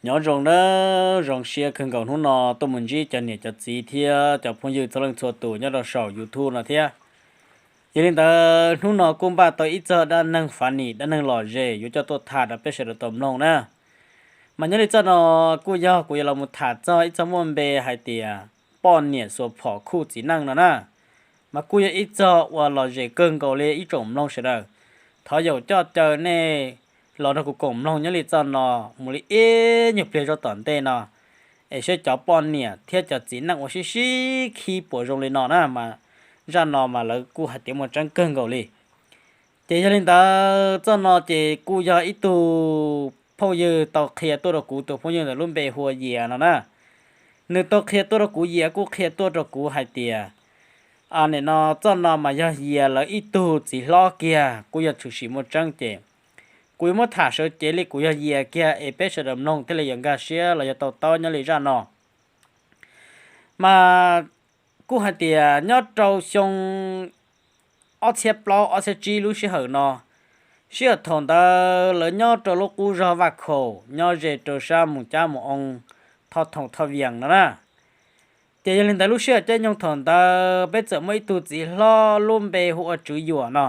Nyob zoo nawb, zoo siab kawg nkaus hnub no tuaj mus ntsib cov niam cov txiv thiab cov phooj ywg txhua leej txhua tus nyob rau saum YouTube no thiab. Yog li ntawd hnub no kuj npaj tau ib txog dab neeg fav nim, dab neeg lom zem yuav coj tuaj tham rau peb sawv daws tau mloog na. Mas nyob li txoj no kuj yog kuv yuav los mus tham txog ib txog muaj npe hais tias poj niam xuas phom khuj txiv neej no na. Mas kuj yog ib txog uas lom zem kawg nkaus li ib tsoom mloog sawv daws. Thov yaum coj caw nej los nrog kuv koom mloog nyob li txoj no mus li ib nyuag pliag zoj tom ntej no, es saib cov poj niam thiab cov txiv neej uas sib sib khib puas zoo li no na mas, zaj no mas lawv kuj hais tias muaj tseeb kawg nkaus li. Ces yog li ntawd txoj no ces kuj yog ib tug phooj ywg tau qhia tuaj rau kuv, tus phooj ywg ntawd lub npe hu ua Yias no na. Nws tau qhia tuaj rau kuv, Yias kuj qhia tuaj rau kuv hais tias, nim no txoj no mas yog Yias lawv ib tug txiv hlob kiag, kuj yog tshwm sim muaj tseeb ces kuv yuav muab tham sawv cev li kuv yog Yias kiag es peb sawv daws mloog thiaj li yuav nkag siab los yog tau taub nyob li zaj no. Mas kuj hais tias nyob rau xyoo ob txhiab plaub ob txhiab tsib lub sij hawm no, sij hawm thaum ntawd lawv nyob rau lub qub zog Vaj Khaum nyob ze rau sab mus cab mus oo, Thoj Thoom Thoj Vias no na. Ces yog li ntawd lub sij hawm caij nyoog thaum ntawd peb txawm muaj ib tug txiv hlob lub npe hu ua Tswv Yuam no.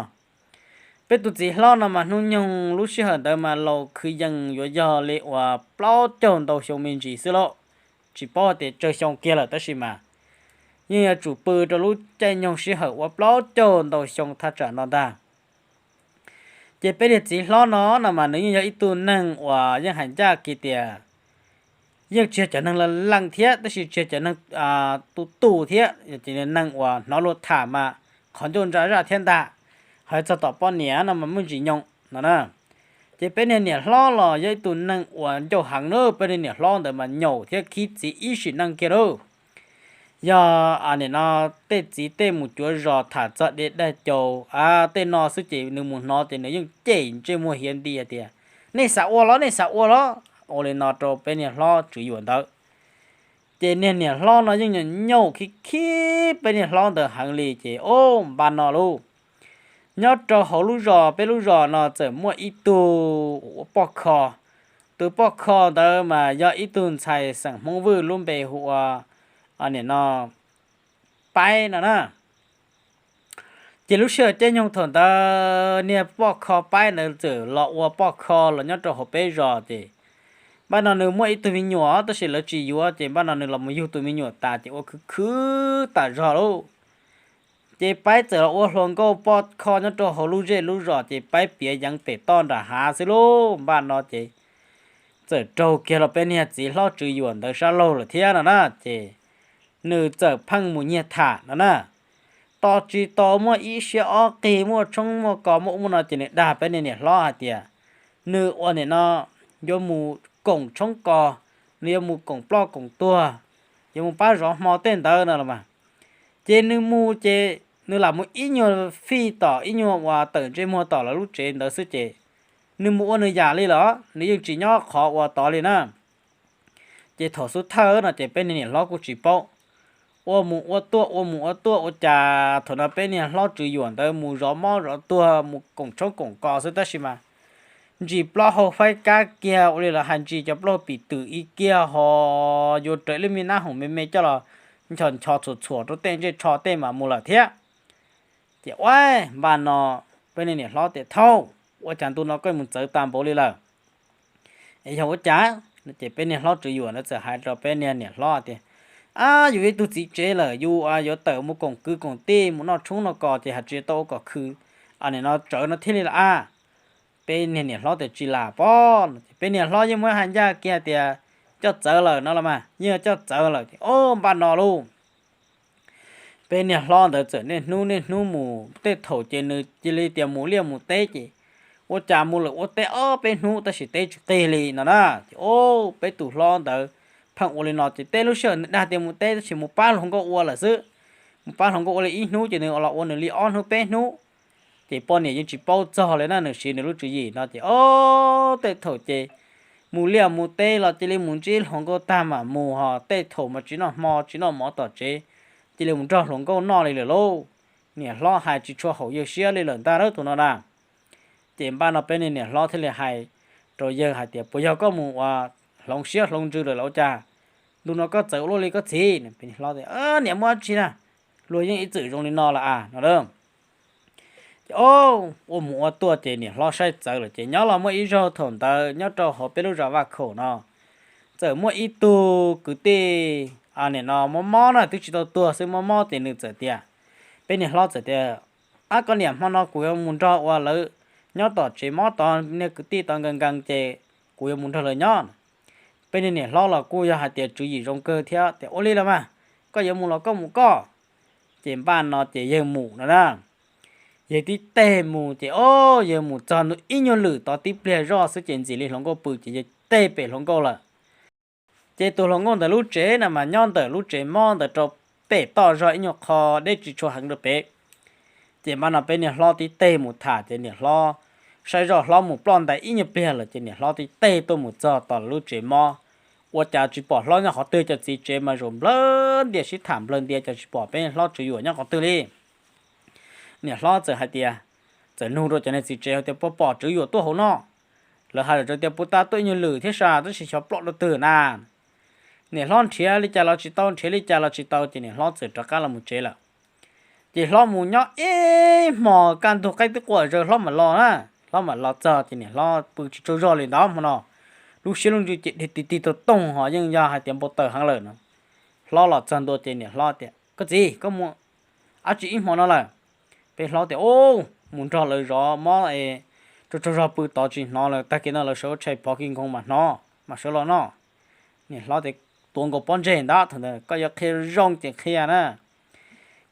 Peb tus txiv hlob no mas hnub nyoog lub sij hawm ntawd mas laus kwv yees yuav yog li uas plaub caug ntau xyoo me ntsis xwb lauj. Tsis paub hais tias tsawg xyoo kiag lawm tab sis mas yeej yuav tsum pw rau lub caij nyoog sij hawm uas plaub caug ntau xyoo thaj tsam no ntag. Ces peb niag txiv hlob no no mas nws yeej yog ib tug neeg uas yeej hais ncaj kiag tias yeej tsis yog cov neeg leej leej thiab tab sis tsis yog cov neeg tu tu thiab, ces neeg uas hnov luag tham mas qhov ncauj ntsa zaj thiab ntag. Hais txog tom poj niam no mas muaj ntsis nyoo no na. Ces peb niag niam hlob los yog ib tug neeg uas ncauj heev na, peb niag niam hlob ntawd mas nyaum thiab khib txiv ib sim neej kiag lauj. Yog nim no tej txiv tej mus cuav zos tham txog de daig caus tej no xwb ces nws mus hnov ces nws yeej cem ntsej muag hiav nti hais tias, nej xav ua los, nej xav ua los, ua li no rau peb niag hlob Tswv Yuam ntawd. Ces niag niam hlob no yeej nyaum khib khib peb niag hlob ntawd heev li ces o, npaj no lauj, nyob rau hauv lub zos, peb lub zos no txawm muaj ib tug ua poj kho. Tus poj kho ntawd mas yog ib tug ntxhais xeem Hmoob Vwj lub npe hu ua nim no Paib no na. Ces lub sij hawm caij nyoog thaum ntawd niag poj kho Paib ntawd txawm los ua poj kho los nyob rau hauv peb zos ces npaj no nws muaj ib tug me nyuam tab sis lawv tsis yuav ces npaj no nws los mus yug tus me nyuam tas ces ua khwv khwv tas zog lauj. Ces Paib txawm los ua hluas nkauj poj kho nyob rau hauv lub zej lub zos ces Paib piav yeev pem toj nram hav xwb lauj. Npaj no ces txawm raug kiag los peb niag txiv hlob Tswv Yuam ntawd sab laug lawm thiab no na ces nws txawm pheej mus nyiag tham no na. Tos tsis tau muaj ib siab ob qig muaj tshoob muaj kos muaj ub muaj no ces nws dag peb niag niam hlob hais tias nws ua nim no yuav mus koom tshoob kos, nws yuav mus koom ploj koom tuag, yuav mus pab zov hmo tej ntawd no los mas. Ces nws mus ces nws lam mus ib nyuag fij tom ib nyuag uas tawm ntsej muag tom lawv lub tsev ntawd xwb ces nws mus ua nws yam li lawm, nws yeej tsis nyob qhov uas tod li na. Ces thaum xub thawj no ces peb niag niam hlob kuj tsis paub, ua mus ua tuaj ua mus ua tuaj ua cas thaum no peb niag hlob Tswv Yuam ntawd mus zov mob zov tuag mus koom tshoob koom kos xwb tab sis mas ntsis plaub hau faib kab kiag ua li lawv hais ntsis cov plaub hau pim twm ib kiag ho yuav raws lub me nab hoom me me coj los nchos nchos txhuam txhuam rau tej ntsej tsho tej mas mus lawm thiab. Ces ua npaj no peb niag niam hlob tias thaub, ua cas ntu no koj mus txawv tag npaum li lawm? Es yog ua cas? Ces peb niag hlob Tswv Yuam ntawd txawm hais rau peb niag niam hlob tias, ab, yus ib tug txiv tsev lawm yus yuav tawm mus koom kwv koom tij mus noj tshoob noj kos ces hais tsis tau ua kom khw nim no tsawv no thiaj li lawm a. Peb niag niam hlob tias tsis lam pob no ces peb niag hlob yeej muab hais ncaj kiag tias coj txawv lawm no los mas, yeej coj txawv lawm ces o, npaj no lauj. Peb niag hlob ntawd txawm niaj hnub niaj hnub mus, tej thaum ces nws cia li tias mus liaj mus teb ces ua cas mus lawm ua teb ob peb hnub tab sis teb tsis qig li no na. Ces o, peb tus hlob ntawd pheej ua li no ces tej lub sij hawm nws dag tias mus teb tab sis mus pab hluas nkauj ua lawm xwb. Mus pab hluas nkauj ua li ib hnub ces nws los ua nws li ob hnub peb hnub. Ces poj niam yeej tsis paub txog li na, nws siv nws lub tswv yim no ces o, tej thaum ces mus liaj mus teb los cia li mus ntsib hluas nkauj tag mam mus, ho tej thaum mas tsis noj hmo tsis noj mov tom tsev, cia li mus nrog hluas nkauj noj li lawm lauj. Niam hlob hais tsis tshua haum yawg siab li lawm ntag lauj tus no na. Ces npaj no peb niag niam hlob thiaj li hais rau yawg hais tias puas yog koj mus ua hloov siab hloov ntsws lawm los ua cas ntu no koj txawv ua luaj li koj txiv? Peb niam hlob tias, Niam, muaj dab tsi na, luag yeej ib txwm zoo li no lawm as no lauj. Ces o, ua mus ua tuaj ces niam hlob saib txawv lawm ces nyob los muaj ib zaug thaum ntawd nyob rau hauv peb lub zos Vaj Khaum no, txawm muaj ib tug kwv tij, nim no mob mob na, twb tsis tau tuag xwb, mob mob ces nws txawm tias, peb niam hlob txawm tias, Ab, koj niam, hmo no kuv yuav mus nrog ua lawv nyob tom tsev mob tod, niag kwv tij tod nkees nkees ces kuv yuav mus nrog lawv nyob. Peb niag niam hlob los kuj yog hais tias tswv yim zoo kawg thiab tias, Ua li los mas, koj yuav mus los koj mus koj. Ces npaj no ces yawg mus no na. Yawg tib teg mus ces o, yawg mus txog ntua ib nyuag lwm tod tib pliag zoj xwb ces ntxim li hluas nkauj pw ces yawg teg pem hluas nkauj lawm. Ces tus hluas nkauj ntawd lub tsev na mas nyob ntawm lub tsev mob ntawd rau pem toj zog ib nyuag qho deb tsis tshua heev rau pem. Ces npaj no peb niag hlob tib teg mus tham ces niam hlob saib zoj hlob mus ploj ntais ib nyuag pliag lawm ces niam hlob tib teg tuaj mus txog tom lub tsev mob. Ua cas tsis pom hlob nyob qhov twg, cov txiv tsev mas zaum nplawg ntias sib tham nplawg ntias, cas tsis pom peb niag hlob Tswv Yuam nyob qhov twg li. Niam hlob txawm hais tias, txawm nug rau cov niag txiv tsev hais tias, Puas pom Tswv Yuam tuaj hauv no? Lawv hais lawm tias, Puas tab tuaj ib nyuag lwm thiab sas, tab sis xyov ploj rau twg na. Niam hlob nrhiav li cas los tsis tau, nrhiav li cas los tsis tau ces niam hlob txawm rov qab los mus tsev lawm. Ces hlob mus nyob ib hmos kaj ntug qaib twb quaj zaws hlob mam los na. Hlob mam los txog ces niam hlob pw tsis tsaug zog li ntawd hmo no. Lub siab lub ntsws ces dig tig tig toog toog ho yeej yog hais tias npau taws heev lawm no. Hlob los txog ntua ces niam hlob tias, Koj txiv, koj mus dab tsi ib hmo no lawm? Peb hlob tias, Ub, mus nrog lawv zov mob es tsaug tsaug zog pw tod tsis hnov lawm, tag kis no lawv sawv ua tshais pov kis nkoos mam hnov mas sawv los no. Niam hlob tias, Tuav nkaus pob ntseg ntawd, thaum ntawd koj yuav qhia zoo ces qhia na.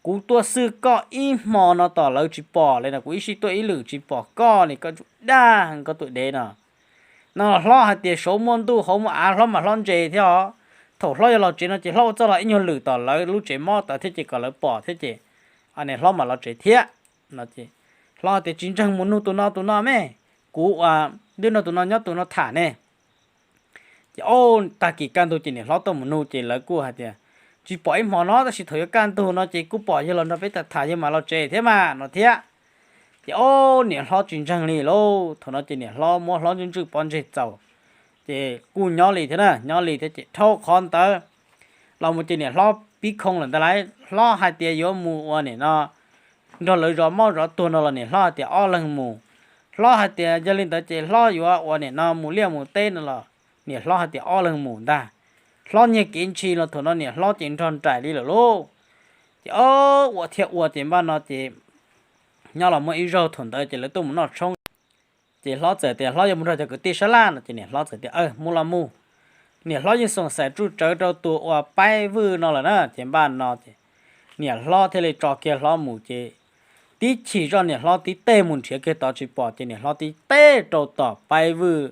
Kuv tuaj xwb koj ib hmo no tom lawv tsis pom li no, kuv ib sij tuaj ib lwm tsis pom koj li, koj tsum dag koj tus dev no. No hlob hais tias saud muaj ntuj hauv muaj av, hlob mam hlob ntse thiab os. Thaum hlob yuav los tsev no ces hlob ua txuj los ib nyuag lwm tom lawv lub tsev mob tod thiab ces kom lawv pom thiab ces niam hlob mam los tsev thiab no. Hlob hais tias, Tsis ntseeg, mus nug tus no tus no me, kuv ua twb nrog tus no nyob tus no tham ne. Ces o, tag kis kaj ntug ces niam hlob tuaj mus nug ces lawv kuj hais tias, Tsis pom ib hmo no, tab sis thaum yuav kaj ntug no ces kuj pom yawg los nrog peb tham tham, yawg mam los tsev thiab mas no thiab. Ces o, niam hlob tsis ntseeg li lauj. Thaum no ces niam hlob muab hlob ntswj ntswj pob ntseg txaus, ces kuj nyob li thiab na, nyob li thiab ces dhau qhov ntawd los mus ces niam hlob pib khoo lawm ntag lauj. Hlob hais tias yuav mus ua nim no nrog lawv zov mob zov tuag no los niam hlob hais tias ob leeg mus. Hlob hais tias yog li ntawd ces hlob yuav ua nim no mus liaj mus teb no los niam hlob hais tias ob leeg mus ntag. Hlob nyiag kev ntshis los thaum no niam hlob ces nrog nraim li lawm lauj. Ces o, ua thiab ua ces npaj no ces nyob los muaj ib zaug thaum ntawd ces lawv tuaj mus noj tshoob. Ces hlob txawm tias hlob yuav mus nrog cov kwv tij sab laj no ces niam hlob txawm tias, Aws, mus los mus. Niam hlob yeej xoom xaim tsuj tsawv rau tus uas Paib Vwj no lawm na. Ces npaj no ces niam hlob thiaj li tso kiag hlob mus ces tib chim zoj niam hlob tib teg mus nrhiav kiag tod tsis pom ces niam hlob tib teg rau tom Paib Vwj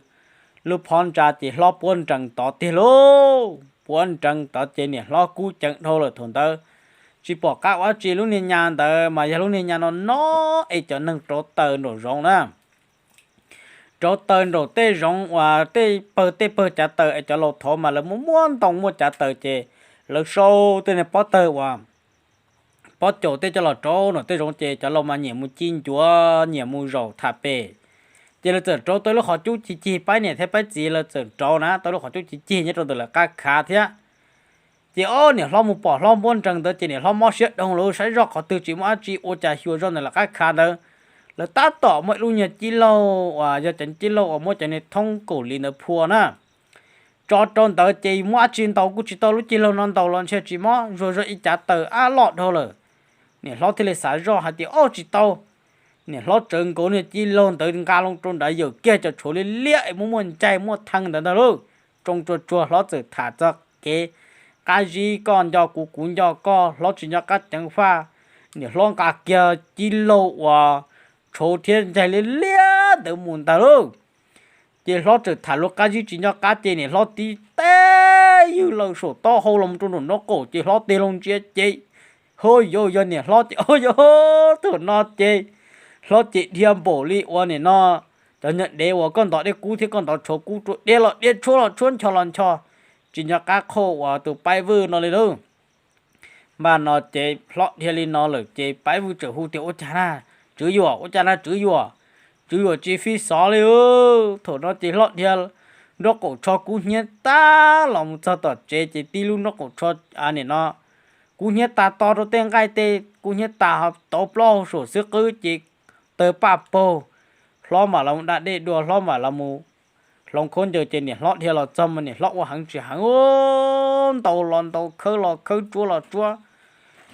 lub phab ntsa ces hlob puab nrees tod tiag lauj. Puab nrees tod ces niam hlob kub ceev dhau lawm thaum ntawd. Tsis pom qab ua dab tsi, lub niag nyas ntawd mas yog lub niag nyas no no es cov neeg rauv taws nraum zoov na. Rauv taws nraum tej zoov uas tej pawg tej pawg cav taws es cov laus thaud mas lawv muaj muaj ntoo muaj cav taws ces lawv sau tej niag pob tawg uas pob caus tej coj los rauv nraum tej zoov ces cov laus mas nyiam mus ci ncuav nyiam mus zaum tham pem. Ces lawv txawm rauv tau lub qhov cub ci cig, Paib niam thiab Paib txiv lawv txawm rauv na tau lub qhov cub ci cig nyob rau ntawm lawv qab khav thiab. Ces o, niam hlob mus pom hlob puab nrees ntawd ces niam hlob mob siab dhau lawm, saib zoj qhov twg tsis muaj dab tsi ua cas xyuas zoj ntawm lawv qab khav ntawd lawv tab tom muaj ib lub nyuag cib laug uas yog cov cib laug uas muab cov niag thoob kaum li ntawd phua na tso rau ntawd ces muab dab tsi ntaus kuj tsis tau, lub cib laug no ntaus los ntshe tsis mob, zuag zog ib cav taws ab loj dhau lawm. Niam hlob thiaj li xav zoj hais tias, Ob, tsis tau. Niam hlob tsawv nkaus niag cib laug ntawd nqa loo rau nrad yawm kiag cov tshuav liab liab es muaj muaj ncaig muaj thee ntawd ntag lauj. Tsoo tsuag tsuag hlob txawm tham txog kev qab zib, koj nco kuv kuv nco koj, hlob tsis nco qab ceev faj. Niam hlob nqa kiag cib laug uas tshuav thiab ncaig liab liab ntawd mus ntag lauj. Ces hlob txawm tham luag qab zib tsis nco qab ces niam hlob tib teg ywg lawm saum taub hau los rau nraum nraub qaum ces hlob tig loo ntsia ces, Hov, yog niam hlob ces, o, yog thaum no ces hlob ces dhia npaum li uas nim no cov nyuag dev uas koj ntov dej kub thiab koj ntov tshuav kub rau, dhia los dhia, tshuab los tshuab, ncho los ncho, tsis nco qab qhauj uas tus Paib Vwj no li lauj. Npaj no ces hlob dhia li no lawm ces Paib Vwj txawm hu tias, Ua cas na Tswv Yuam, ua cas na Tswv Yuam? Tswv Yuam tsis fij xov li. Thaum no ces hlob dhia nraub qaum tsho kub hnyiab tag los mus txog tom tsev ces tib lub nraub qaum tsho, nim no kub hnyiab tag to rau tej nqaij tej kub hnyiab tag ho tauv plaub hau saum xwb qwb ces tawg paj paug. Hlob mam los da dej dua, hlob mam los mus hloov khaub ncaws ces niam hlob dhia los txog mas niam hlob ua heev tsis heev, ntaus los ntaus, khawb los khawb, tsuab los tsuab.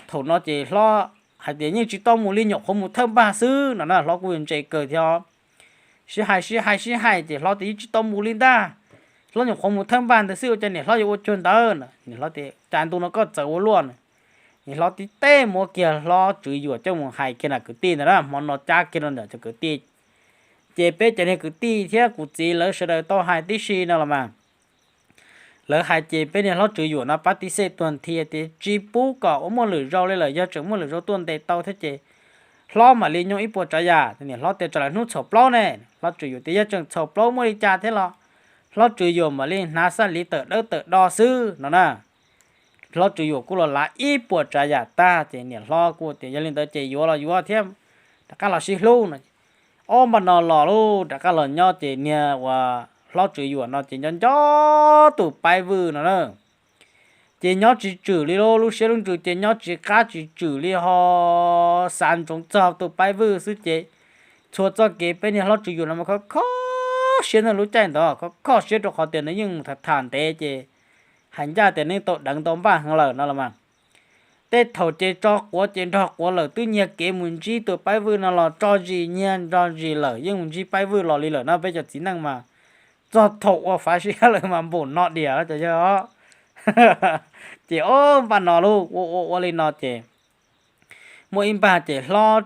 Thaum no ces hlob hais tias yeej tsis tau mus li, nyuam qhuav mus thawj npag xwb no na, hlob kuj yuav ntse kawg thiab. Sib hais sib hais sib hais ces hlob tias yeej tsis tau mus li ntag, hlob nyuam qhuav mus thawj npag ntawd xwb ua cas niam hlob yuav ua cuag ntawd. Niam hlob tias cas ntu no koj txawv ua luaj na. Niam hlob tib teb muab kiag hlob Tswv Yuam coj mus hais kiag nram kwv tij ntawd na, hmo no cab kiag rau ntawm cov kwv tij. Ces peb cov niag kwv tij thiab kuv txiv lawv sawv daws tau hais tib si no los mas, lawv hais ces peb niag hlob Tswv Yuam no pab tib xej tuag nthi tias tsis pub kom ua muaj lwm zaus li lawm, yog tseem muaj lwm zaus tuaj ntes tau thiab ces hlob mam li nyooj ib puas tsav yam. Niam hlob tias tsam lawv hnub txhaum plaub ne, hlob Tswv Yuam tias yog tseem txhaum plaub muaj li cas thiab los hlob Tswv Yuam mam li hnav xaj liv tawm dawb tawm do xwb no na. Hlob Tswv Yuam kuj los lav ib puas tsav yam tag ces niam hlob kuj tias yog li ntawd ces yuav los yuav thiab, rov qab los sib hlub no. Ob npaj no los lauj, rov qab los nyob ces niag uas hlob Tswv Yuam no ces nco nco tus Paib Vwj no na. Ces nyob tsis tswm li lauj, lub siab lub ntsws ces nyob tsis qab tsis tswm li ho xav ntsoov txog tus Paib Vwj xwb ces txhua txoj kev peb niag hlob Tswv Yuam no mas kho kho siab ntag, lub caij ntawd kho kho siab rau qhov tias nws yeej mus tham tham ntev ces hais ncaj tias nws tau deev tau npaj heev lawm no los mas. Tej thaum ces tso quav ces nrog quav lawm twb nyiag kev mus ntsib tus Paib Vwj no los tso zis nyiag nto zis lawm yeej mus ntsib Paib Vwj los li lawm no, peb cov txiv neej mas txog thaum ua fav siab lawm mas npaum no diam cov yawg os. Ces ob npaj no lauj, ua ua ua li no ces muaj ib npaj ces hlob,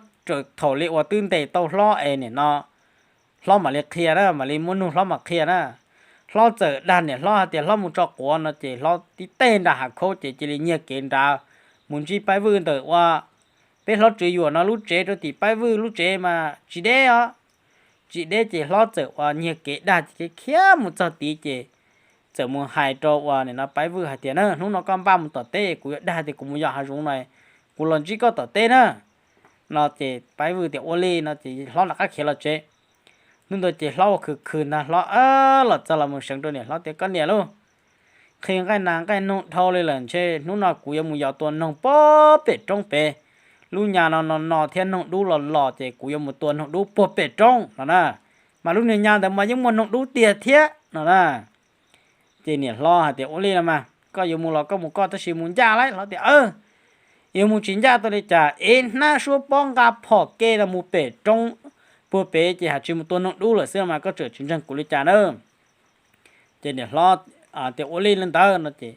thaum li uas twb ntes tau hlob es nim no hlob mam li qhia na, mam li muab nug hlob mam qhia na. Hlob txawm dag niam hlob hais tias hlob mus tso quav no ces hlob tib teg nram hav khaub ces cia li nyiag kev nrad mus ntsib Paib Vwj ntawm ua peb hlob Tswv Yuam no lub tsev rau tim Paib Vwj lub tsev mas tsis deb os. Tsis deb ces hlob txawm ua nyiag kev dag ces khiav mus txog tid ces txawm mus hais rau ua nim no Paib Vwj hais tias na, hnub no koj npaj mus tom teb kuv yuav dag tias kuv mus yos hav zoov no, kuv los ntsib koj tom teb na. No ces Paib Vwj tias ua li no ces hlob rov qab khiav los tsev. Hnub ntawd ces hlob ua khwv khwv ntag, hlob los txog los mus seev rau niam hlob tias koj niam lauj, qhi nqaij nas nqaij noog dhau li lawm ntshe hnub no kuv yuav mus yos tua noog puag pem roob pem. Lub nyas no no no thiab noog dub los los ces kuv yuav mus tua noog dub puag pem roob no na. Mas lub niag nyas ntawd mas yeej muaj noog dub tiag thiab no na. Ces niam hlob hais tias ua li no mas koj yuav mus los koj mus koj, tab sis mus ncaj lauj. Hlob tias yuav mus tsis ncaj tau li cas, ev hnab suab pob nqa phom ke no mus pem roob puag pem ces hais tsis mus tua noog dub lawm xwb mas koj tseem tsis ntseeg kuv li cas na. Ces niam hlob tias ua li li ntawd no ces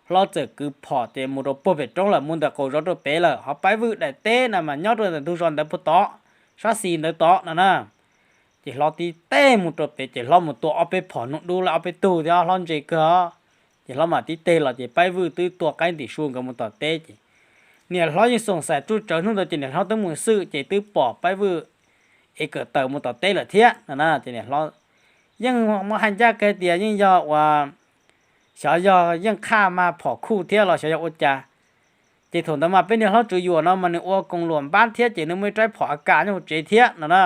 hlob txawm kwv phom ces mus rau puag pem roob lawm, mus ntawm qaum zos rau pem lawm. Ho Paib Vwj daim teb na mas nyob rau ntawm ntug zos ntawd puag tod, sab xis ntawd tod no na. Ces hlob tib teg mus rau pem ces hlob mus tua ob peb phom noog dub lawm ob peb tug thiab, hlob ntse kawg os. Ces hlob mam tib teg los ces Paib Vwj twb tua qaib ntim su nkawd mus tom teb ces niam hlob yeej xoom xaim tsuj tsawv. Hnub ntawd ces niam hlob twb mus xwb ces twb pom Paib Vwj ev kawm tawm mus tom teb lawm thiab no na. Ces niam hlob yeej muab hais ncaj kiag tias yeej yog ua, xyov yog yeej qhaj mas phom khuj thiab los xyov yog ua cas. Ces thaum ntawd mas peb niag hlob Tswv Yuam no mas nws ua koos luam npab thiab ces nws muaj ib rab phom A K nyob hauv tsev thiab no na.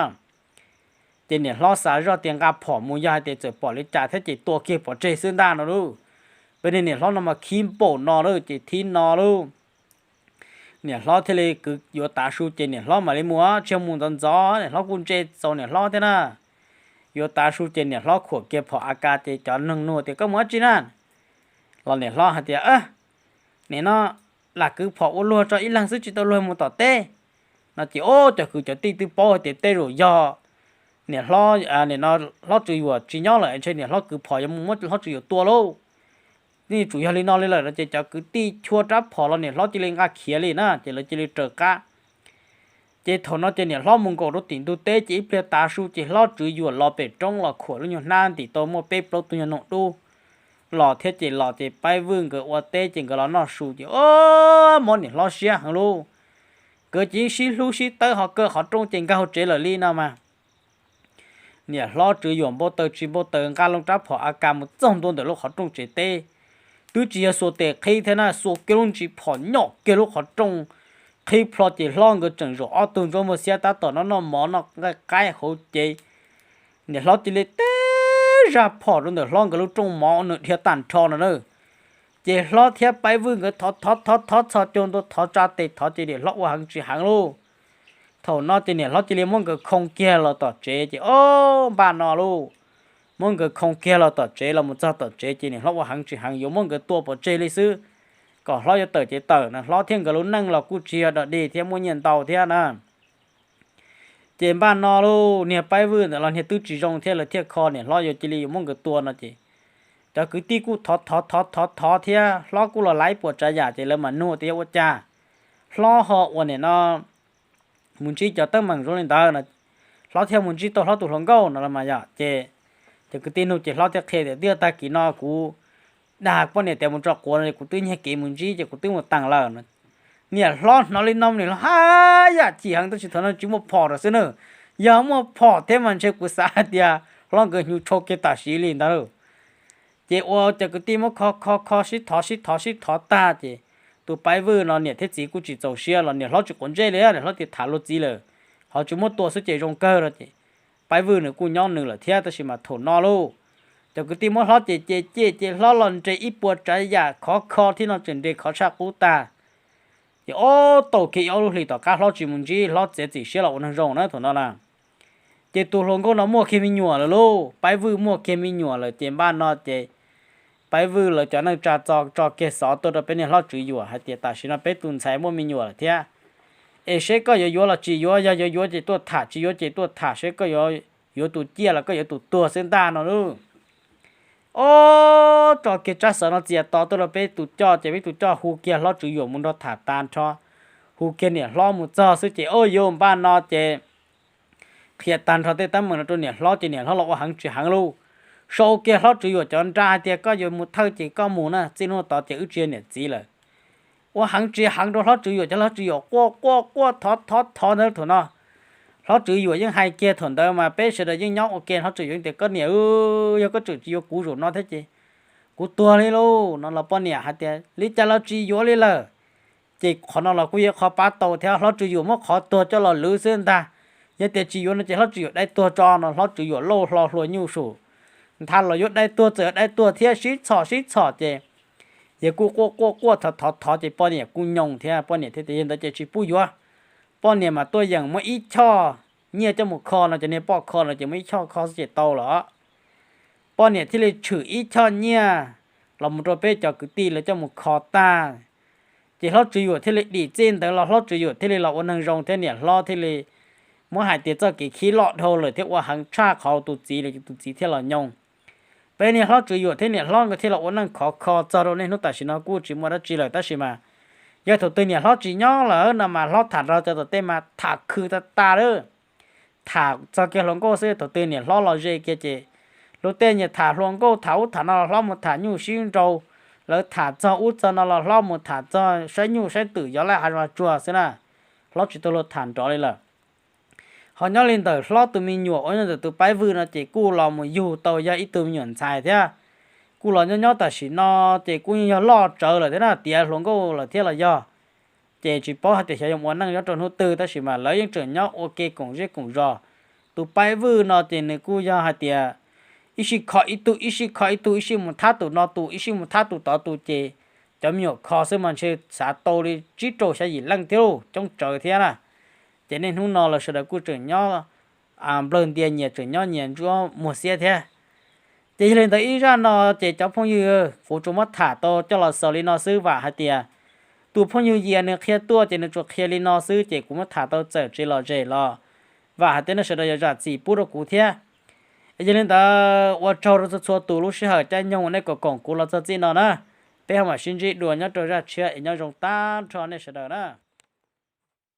Ces niam hlob xav zoj tias nqa phom mus yog hais tias txawm pom li cas thiab ces tua kiag pov tseg xwb ntag no lauj. Peb niag niam hlob no mas khib npaum no lauj ces thib no lauj. Niam hlob thiaj li kwv yuav tav su ces niam hlob mam li mus, tsis yog mus ntxov ntxov, niam hlob kuj ntse txaus niam hlob thiab na. Yuav tav su ces niam hlob khuam kiag phom A K ces cov neeg nug tias koj mus dab tsi na? Los niam hlob hais tias, nim no lam kwv phom ua luag tso ib leeg xwb tsis tau luag mus tom teb no ces ob cov kwv cov tij twb paub hais tias tej zaum yog niam hlob, nim no hlob Tswv Yuam tsis nyob lawm ntshe niam hlob kwv phom yuav mus muab hlob Tswv Yuam tua lauj. Yeej tsuas yog li no li lawm no ces cov kwv tij chua rab phom los niam hlob cia li nqa khiav li na ces lawv cia li raws qab. Ces thaum no ces niam hlob mus nkaum rau tim ntug teb ces ib pliag tav su ces hlob Tswv Yuam los pem roob los khuam lub nyuag hnab ntim tau muaj peb plaub tug nyuag noog dub los thiab ces los ces Paib Vwj nkawd ua teb ces nkawd los noj su ces mob niam hlob siab heev lauj. Nkawd ces yeej sib hlub sib tawb ho kaw qhov rooj ces nkag hauv tsev lawm li no mas. Niam hlob Tswv Yuam npau taws tsis npau taws nqa loo rab phom A K mus txog ntua ntawm lub qhov rooj tsev teb. Twb tsis yog xuas tes qhib thiab na, xuas kiag lub ntsis phom nyom kiag lub qhov rooj qhib plho ces hlob nkawd tseem zaum ob tug ntsuab muaj xiab tab tom noj noj mov noj nqaij qaib hauv ces niam hlob cia li tib zaj phom rau ntawm hlob nkawd lub rooj mov nws dhia tag nrho no na. Ces hlob thiab Paib Vwj nkawd thov thov thov thov txhos caug ntua, thov tsa tes thov ces niam hlob ua heev tsis heev lauj. Thaum no ces niam hlob cia li muab nkawd khoo kiag los tom tsev ces o, npaj no lauj, muab nkawd khoo kiag los tom tsev los mus txog tom tsev ces niam hlob ua heev tsis heev yuav muab nkawd tua pov tseg li xwb, kom hlob yuav tawm ces tawm no, hlob thiab nkawd lub neej los kuj tsis yog dog dig thiab muaj nyiaj ntau thiab na. Ces npaj no lauj, niag Paib Vwj ntawd los niag twb tsis zoo thiab, lawv thiaj kho niam hlob yuav cia li yuav muab nkawd tua no ces cov kwv tij kuj thov thov thov thov thov thiab hlob kuj los laib puas tsav yam ces lawv mam nug tias yog ua cas hlob ho ua nim no mus ntsib cov teeb meem zoo li ntawd no. Hlob thiaj mus ntsib tau hlob tus hluas nkauj no los mas yog ces cov kwv tij nug ces hlob thiaj qhia tias twb yog tag kis no kuv dag poj niam tias mus tso quav no kuv twb nyiag kev mus ntsib ces kuv twb mus teem lawm. Niam hlob hnov li no niam hlob haj yam chim heev tab sis thaum no tsis muaj phom rau xwb na. Yog muaj phom thiab mas ntshe kuv xav hais tias hlob nkawd hnyuv tshau kiag tam sim li ntawd. Ces ua cov kwv tij muab kho kho kho sib thov sib thov sib thov tag ces tus Paib Vwj no niam thiab txiv kuj tsis txaus siab los niam hlob tsis quav ntsej li, niam hlob tias tham luag txiv lawm, ho tsis muab tua xwb ces zoo kawg no ces Paib Vwj nws kuj nyob nws lawm thiab. Tab sis mas thaum no lauj, cov kwv tij muab hlob ces ces ces ces hlob los nres ib puas tsav yam khov kho thiab no tseem nres khov tshaj qub tag. Ces ob tau kiag ib ob lub hlis tom qab hlob tsis mus ntsib, hlob txiav txim siab los ua neeg zoo na thaum no na. Ces tus hluas nkauj no muaj kiag me nyuam lawm lauj, Paib Vwj muaj kiag me nyuam lawm ces npaj no ces Paib Vwj lawv cov neej tsa tso kiag xov tuaj rau peb niag hlob Tswv Yuam hais tias tam sim no peb tus ntxhais muaj me nyuam lawm thiab, es seb koj yuav yuav los tsis yuav, yog yuav yuav ces tuaj tham, tsis yuav ces tuaj tham, seb koj yuav tus ciaj los koj yuav tus tuag xwb ntag no lauj. Ob, tso kiag tsab xov no txias to tuaj rau peb tus coj ces peb tus coj hu kiag hlob Tswv Yuam mus nrog tham tag nrho, hu kiag niam hlob mus txog xwb ces o yuav npaj no ces qhia tag nrho tej teeb meem no rau niam hlob ces niam hlob los ua heev tsis heev lauj. Sau kiag hlob Tswv Yuam cov nra hais tias koj yuav mus thawj ces koj mus na, txij hnub tod ces wb tsis yog niam txiv lawm. Ua heev tsis heev rau hlob Tswv Yuam ces hlob Tswv Yuam quaj quaj quaj thov thov thov ntawd thaum no. Hlob Tswv Yuam yeej hais kiag thaum ntawd mas peb sawv daws yeej nyob ua ke, hlob Tswv Yuam tias koj niam, yog koj tseem tsis yuav kuv zaum no thiab ces kuv tuag li lauj no los poj niam hais tias li cas los tsis yuav li lawm. Ces qhov no los kuj yog qhov pab tau thiab, hlob Tswv Yuam muab qhov tuag coj los lwv xwb ntag. Yog tias tsis yuav no ces hlob Tswv Yuam dai tuag tso no, hlob Tswv Yuam lauj hlo hlua nyuj sum ntha los yuav dai tuag, txawm yuav dai tuag thiab sib txhom sib txhom ces yawg kuj quaj quaj quaj thov thov thov ces poj niam kuj nyoo thiab, poj niam thiaj tias yog ntawd ces tsis pub yuav. Poj niam mas tuaj yeem muab ib choj nyiaj coj mus kho no, cov niag poj kho no ces muab ib choj kho xwb ces tau lawm. Poj niam thiaj li tshwm ib choj nyiaj los mus rau peb cov kwv tij lawv coj mus kho tag. Ces hlob Tswv Yuam thiaj li dim txij ntawd los hlob Tswv Yuam thiaj li los ua neeg zoo thiab, niam hlob thiaj li muab hais tias txoj kev khib loj dhau lawm thiab ua heev tshaj qhov tus txiv lawm, tus txiv thiaj los nyoo. Peb niag hlob Tswv Yuam thiab niam hlob nkawd thiaj los ua neej khov kho txog rau niaj hnub tam sim no kuj tsis muaj dab tsi lawm, tab sis mas yog thaum twg niam hlob tsis nyob lawm no mas hlob tham nrog cov tom tej mas tham khw tag tag lawm. Tham txog kiag hluas nkauj xwb, thaum twg niam hlob los ze kiag ces luag tej nyias tham hluas nkauj tham ub tham no los hlob mus tham nyuj sib nrau, lawv tham txog ub txog no los hlob mus tham txog saib nyuj saib twm yov laj hav zoov tsuag xwb na, hlob tsis tau luag tham nrov li lawm. Ho nyob li ntawm hlob tus me nyuam uas nyob ntawm tus Paib Vwj no ces kuj los mus yug tau yog ib tug me nyuam ntxhais thiab. Kuj los nyob nyob tam sim no ces kuj yog loj tsawv lawm thiab na, tiav hluas nkauj lawm thiab los yog. Ces tsis paub hais tias xyov yuav ua neej nyob rau hnub twg, tab sis mas lawv yeej tseem nyob ua ke koom zej koom zos. Tus Paib Vwj no ces nws kuj yog hais tias ib sij kho ib tug, ib sij kho ib tug, ib sij mus thab tus no tus, ib sij mus thab tus tod tus, ces cov me nyuam kho xwb mas ntshe xav tau li tsib rau xya yim leej thiab lauj, coob tsawv thiab na. Ces niaj hnub no lawv sawv daws kuj tseem nyob nplawg ntias nyias, tseem nyob nyias ntsuab muag xiab thiab. Ces yog li ntawd ib zaj no ces cov phooj ywg, kuv tsuas muab tham tau coj los xaus li no xwb, vam hais tias tus phooj ywg Yias nws qhia tuaj ces nws tsuas qhia li no xwb, ces kuv muab tham tau txawm tsis lom zem los vam hais tias nej sawv daws yuav zam txim pub rau kuv thiab. Yog li ntawd ua tsaug rau txhua txhua tus lub sij hawm caij nyoog uas nej koom koom kuv los txog txij no na. Peb ho mam sib ntsib dua nyob rau zaj tshiab es nyob zoo tag nrho nej sawv daws na.